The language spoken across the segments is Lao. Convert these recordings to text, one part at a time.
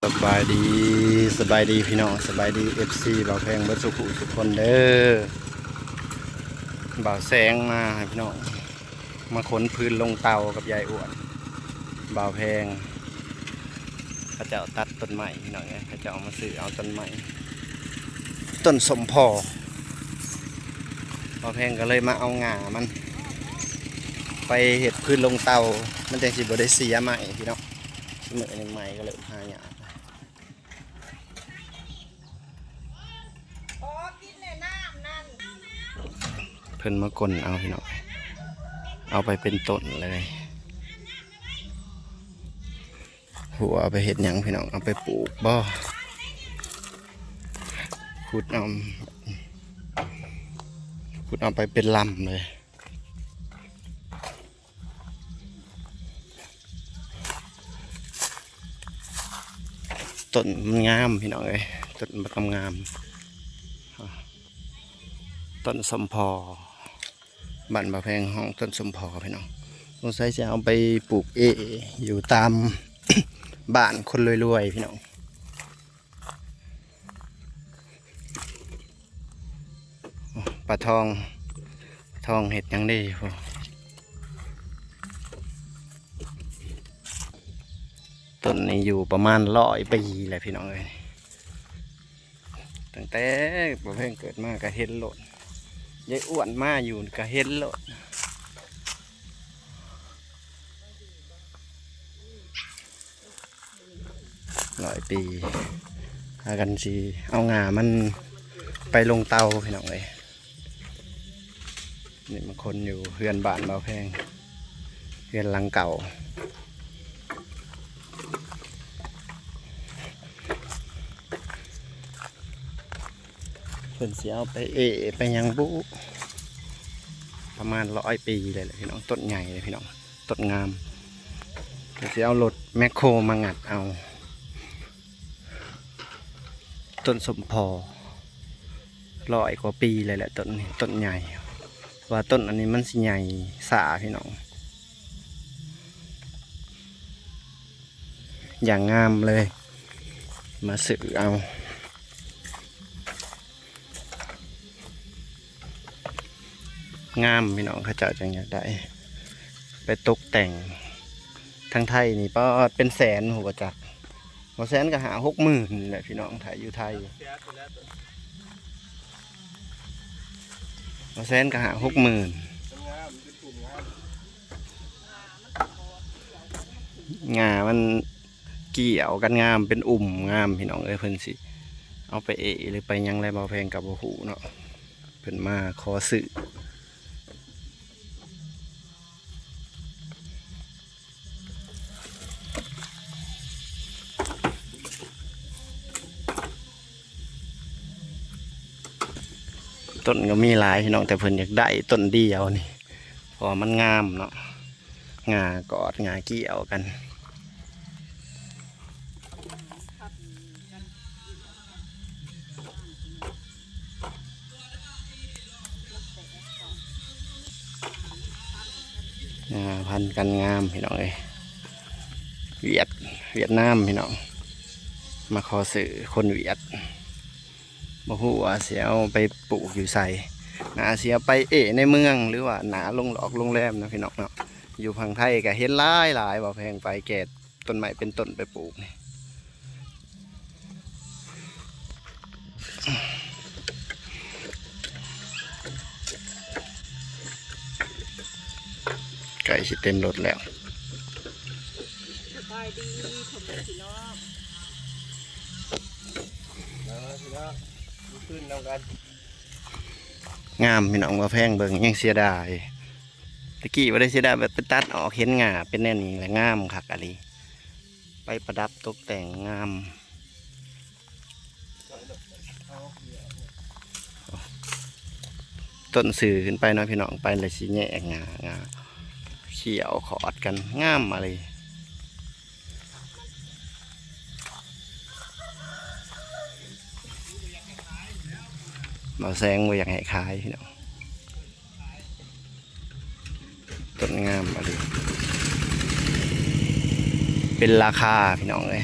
ສະບາຍດີ ສະບາຍດີພີ່ນ້ອງ ສະບາຍດີ ເອັຟຊີ ບ່າວແພງເບິດສູ່ຜູ້ສູ່ຄົນເດີ. ບ່າວແສງມາໃຫ້ພີ່ນ້ອງ ມາຂົນຟືນລົງເຕົາກັບຍາຍອ້ວນ. ບ່າວແພງ ເຂົາເຈົ້າຕັດຕົ້ນໄມ້ພີ່ນ້ອງເອີຍ ເຂົາເຈົ້າເອົາມາຊື້ເອົາຕົ້ນໄມ້ ຕົ້ນສົມພໍ. ບ່າວແພງກໍເລີຍມາເອົາງ່າມັນ ໄປເຮັດຟືນລົງເຕົາ ມັນຈັ່ງຊິບໍ່ໄດ້ເສຍໄມ້ພີ່ນ້ອງ. ມື້ນີ້ໄມ້ກໍເລີ່ມຫາຍາກ. ເພິ່ນມາກົນເອົາພີ່ນ້ອງ ເອົາໄປເປັນຕົ້ນເລີຍ. ຮູ້ວ່າເອົາໄປເຮັດຫຍັງພີ່ນ້ອງ ເອົາໄປປູກບໍ່? ຂຸດເອົາ ຂຸດເອົາໄປເປັນລຳເລີຍ. ຕົ້ນມັນງາມພີ່ນ້ອງເອີຍ ຕົ້ນບັກງາມໆ ຕົ້ນສົມພໍ ບ້ານບ່າວແພງຮ້ອງຕົ້ນສົມພໍພີ່ນ້ອງ. ສົງໄສຊິເອົາໄປປູກເອ ຢູ່ຕາມ ບ້ານຄົນລວຍໆ ພີ່ນ້ອງ. ປາທອງ ທອງເຮັດຫຍັງເດ້? ໂອ້ ຕົ້ນນີ້ຢູ່ປະມານຮ້ອຍປີແລ້ວພີ່ນ້ອງເອີຍ. ຕັ້ງແຕ່ບ່າວແພງເກີດມາກໍເຫັນໂລດ ຍາຍອ້ວນມາຢູ່ກໍເຫັນໂລດ. ຮ້ອຍປີ ພາກັນຊິເອົາງ່າມັນໄປລົງເຕົາພີ່ນ້ອງເອີຍ. ນີ້ມາຄົນຢູ່ເຮືອນບ້ານບ່າວແພງ ເຮືອນຫຼັງເກົ່າ. ເພິ່ນຊິເອົາໄປເອໄປຫຍັງບຸ ປະມານຮ້ອຍປີເລີຍແຫຼະພີ່ນ້ອງ. ຕົ້ນໃຫຍ່ເລີຍພີ່ນ້ອງ ຕົ້ນງາມ. ເພິ່ນຊິເອົາລົດແມັກໂຄມາງັດເອົາ ຕົ້ນສົມພໍ ຮ້ອຍກວ່າປີເລີຍແຫຼະຕົ້ນນີ້ ຕົ້ນໃຫຍ່. ວ່າຕົ້ນອັນນີ້ມັນຊິໃຫຍ່ຊ້າພີ່ນ້ອງ. ຢ່າງງາມເລີຍ ມາຊື້ເອົາ ງາມພີ່ນ້ອງ ເຂົາເຈົ້າຈັ່ງຢາກໄດ້ ໄປຕົກແຕ່ງ. ທາງໄທນີ້ປາດເປັນແສນ ຮູ້ບໍ່ຈັກ ບໍ່ແສນກໍຫ້າຫົກໝື່ນແຫຼະພີ່ນ້ອງ ຖ້າຢູ່ໄທ ບໍ່ແສນກໍຫ້າຫົກໝື່ນ. ງ່າມັນກ່ຽວກັນງາມ ເປັນອຸ່ມງາມພີ່ນ້ອງເອີຍ. ເພິ່ນຊິເອົາໄປເອ ຫຼືໄປຫຍັງແລະ ບ່າວແພງກໍບໍ່ຮູ້ເນາະ ເພິ່ນມາຂໍຊື້. ຕົ້ນກໍມີຫຼາຍພີ່ນ້ອງ ແຕ່ເພິ່ນຢາກໄດ້ຕົ້ນດຽວນີ້ ເພາະວ່າມັນງາມເນາະ ງ່າກອດງ່າກ່ຽວກັນ. ອ່າ ພັນກັນງາມພີ່ນ້ອງເອີຍ. ຫວຽດ ຫວຽດນາມພີ່ນ້ອງ ມາຂໍຊື້ຄົນຫວຽດ. ບໍ່ຮູ້ວ່າຊິເອົາໄປປູກຢູ່ໃສ ໜ້າຊິເອົາໄປເອໃນເມືອງ ຫຼືວ່າໜ້າໂລງຫຼອກໂລງແຮມນະພີ່ນ້ອງເນາະ. ຢູ່ຝັ່ງໄທກໍເຫັນຫຼາຍໆ ວ່າແພງໄປແກ່ ຕົ້ນໄມ້ເປັນຕົ້ນໄປປູກນີ້. ໃກ້ຊິເຕັມລົດແລ້ວ. ສະບາຍດີພໍ່ແມ່ພີ່ນ້ອງ ເອີ ພີ່ນ້ອງ ຢູ່ຄືນນຳກັນ. ງາມພີ່ນ້ອງ ວ່າແພງເບິ່ງຍັງເສຍດາຍ. ຕະກີ້ບໍ່ໄດ້ເສຍດາຍ ແບບໄປຕັດອອກ ເຫັນງ່າເປັນແນວນີ້ແຫຼະ ງາມຄັກອີ່ຫຼີ ໄປປະດັບຕົກແຕ່ງງາມ. ຕົ້ນຊື່ຂຶ້ນໄປເນາະພີ່ນ້ອງ ໄປແລ້ວຊິແຍກງ່າ ງ່າຂຽວຂອດກັນ ງາມອີ່ຫຼີ. ບ່າວແສງບໍ່ຢາກໃຫ້ຂາຍພີ່ນ້ອງ. ຕົ້ນງາມອີ່ຫຼີ ເປັນລາຄາພີ່ນ້ອງເອີຍ.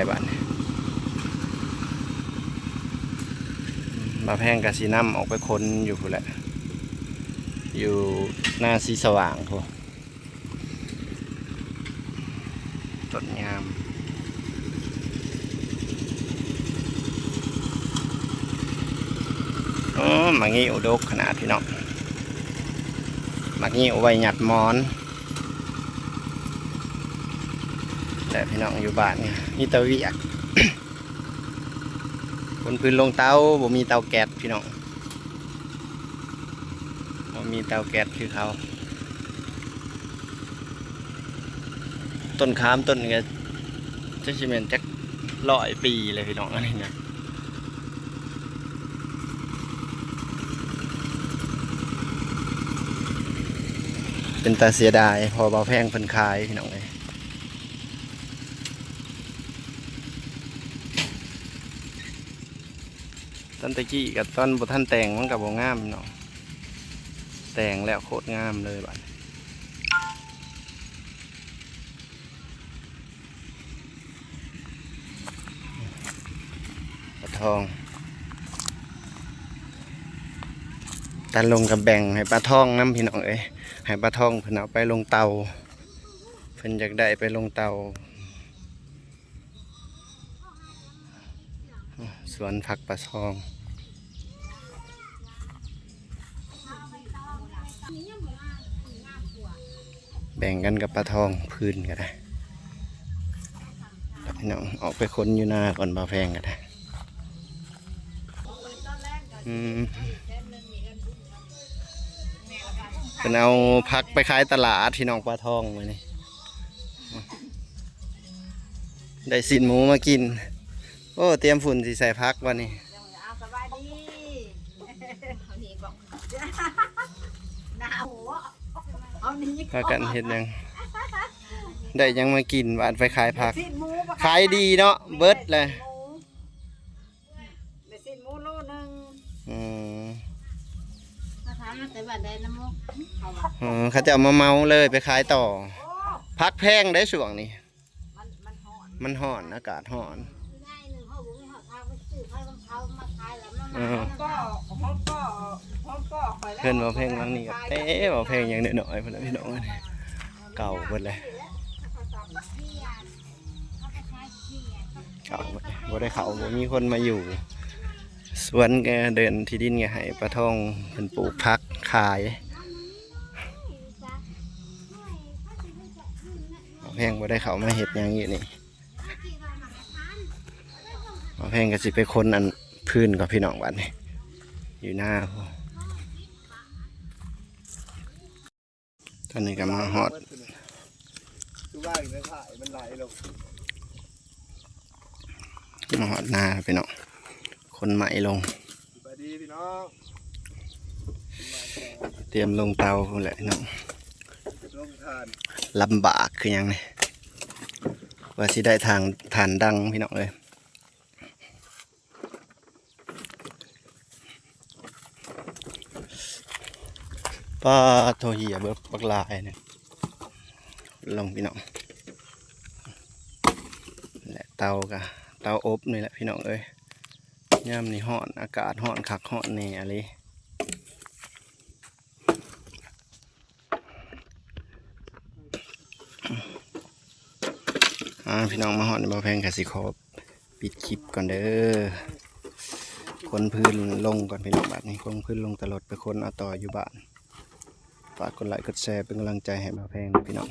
ຍບາດນີ້ ບ່າວແພງກໍຊິນຳອອກໄປຂົນຢູ່ພຸ້ນແຫຼະ ຢູ່ນາສີສະຫວ່າງພຸ້ນ. ຕົ້ນງາມ ໂອ້ ໝາກງິ້ວດົກຂະໜາດພີ່ນ້ອງ ໝາກງິ້ວໄວ້ຫຍັດໝອນ ແລະ ພີ່ນ້ອງຢູ່ບ້ານນີ້ມີແຕ່ວຽກ ຄົນພື້ນລົງເຕົາ ບໍ່ມີເຕົາແກັສພີ່ນ້ອງ. ບໍ່ມີເຕົາແກັສຄືເຂົາ ຕົ້ນຂາມຕົ້ນນີ້ກໍຈັກຊິແມ່ນຈັກຮ້ອຍປີແລ້ວພີ່ນ້ອງ ອັນນີ້ນະ ເປັນຕາເສຍດາຍ ເພາະວ່າບ່າວແພງເພິ່ນຂາຍພີ່ນ້ອງເອີຍ. ຕອນແຕ່ກີ້ກັບຕອນບໍ່ທັນແຕ່ງມັນກໍບໍ່ງາມເນາະ ແຕ່ງແລ້ວໂຄດງາມເລີຍບາດນີ້ ປາທອງ ຕານລົງກໍແບ່ງໃຫ້ປາທອງນຳພີ່ນ້ອງເອີຍ ໃຫ້ປາທອງເພິ່ນເອົາໄປລົງເຕົາ ເພິ່ນຢາກໄດ້ໄປລົງເຕົາ. ສວນຜັກປາທອງ ແບ່ງກັນກັບປາທອງ ພື້ນກໍໄດ້ ພີ່ນ້ອງ ອອກໄປຂົນຢູ່ນາກ່ອນ ບ່າວແພງກໍໄດ້ ອືມ ເພິ່ນເອົາຜັກໄປຂາຍຕະຫຼາດ ພີ່ນ້ອງ ປາທອງມື້ນີ້ ໄດ້ຊີ້ນໝູມາກິນ. ໂອ້ ຕຽມຝຸ່ນຊິໃສ່ຜັກບັດນີ້ ເອົາ ສະບາຍດີ ເອົາໜີ່ບໍ່ ໜາວ ເອົາໜີ່ ພາກັນເຮັດຫຍັງ ໄດ້ຫຍັງມາກິນ ບາດໄປຂາຍຜັກ ຊີ້ນໝູ ຂາຍດີເນາະ ເບິດແລ້ວ. ໄດ້ຊີ້ນໝູໂລໜຶ່ງ ອືມ ມາຖາມມາແຕ່ບ້ານໃດນະໂມ ເຂົາວ່າ ເອີ ເຂົາເຈົ້າມາເໝົາເລີຍໄປຂາຍຕໍ່ ໂອ້ ຜັກແພງເດ້ຊ່ວງນີ້ ມັນ ມັນຮ້ອນ ມັນຮ້ອນ ອາກາດຮ້ອນ ເອີ ເພິ່ນວ່າແພງຫຼັງນີ້ກໍເຕັມ ວ່າແພງຫຍັງນ້ອຍໆ ພຸ້ນແຫຼະພີ່ນ້ອງເອີຍ ເກົ່າເບິດແລ້ວ. ເຂົາບໍ່ໄດ້ເຂົ້າ ບໍ່ມີຄົນມາຢູ່ ສວນກໍເດີ່ນ ທີ່ດິນກໍໃຫ້ປາທອງເພິ່ນປູກຜັກຂາຍ ແພງບໍ່ໄດ້ເຂົ້າມາເຮັດຫຍັງຢູ່ນີ້ ແພງກໍຊິໄປຂົນອັນພື້ນກ່ອນ ພີ່ນ້ອງ ບັດນີ້ ຢູ່ນາພຸ້ນ. ຕອນນີ້ກໍມາຮອດ ຄືວ່າຢູ່ໃນຖ່າຍມັນໄຫຼລົງ ມາຮອດນາແລ້ວພີ່ນ້ອງ ຂົນໄມ້ລົງ ສະບາຍດີພີ່ນ້ອງ ຕຽມລົງເຕົາພຸ້ນແຫຼະພີ່ນ້ອງ ລົງຖ່ານ ລຳບາກຄືຫຍັງນີ້. ວ່າຊິໄດ້ຖ່ານ ຖ່ານດັງພີ່ນ້ອງເອີຍ. ປາໂທ ເຫື່ອເບິດບັກຫຼາຍນີ້ ລົງພີ່ນ້ອງ ແລະເຕົາກະເຕົາອົບນີ້ແຫຼະພີ່ນ້ອງເອີຍ. ຍາມນີ້ຮ້ອນ ອາກາດຮ້ອນຄັກຮ້ອນແນ່ອີ່ຫຼີ. ອ່າ ພີ່ນ້ອງ ມາຮອດນີ້ ບ່າວແພງກະຊິຂໍປິດຄລິບກ່ອນເດີ. ຂົນພື້ນລົງກ່ອນພີ່ນ້ອງ ບາດນີ້ຂົນພື້ນລົງຕະຫຼອດ ໄປຂົນເອົາຕໍ່ຢູ່ບ້ານ. ຝາກກົດໄລກົດແຊເປັນກຳລັງໃຈໃຫ້ບ່າວແພງເດີພີ່ນ້ອງ.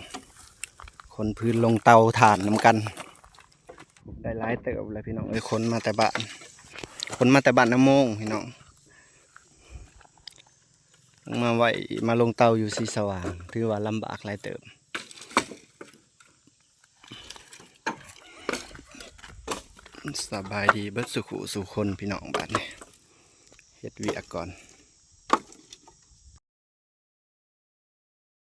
ຂົນພື້ນລົງເຕົາຖ່ານນຳກັນ ໄດ້ຫຼາຍເຕີບແລ້ວພີ່ນ້ອງເອີຍ. ຂົນມາແຕ່ບ້ານ ຂົນມາແຕ່ບ້ານນາໂມງພີ່ນ້ອງ ມາໄວ້ ມາລົງເຕົາຢູ່ສີສະຫວ່າງ ຖືວ່າລຳບາກຫຼາຍເຕີບ. ສະບາຍດີເບິດສູ່ຄູ່ສູ່ຄົນພີ່ນ້ອງ ບາດນີ້ເຮັດວຽກກ່ອນ.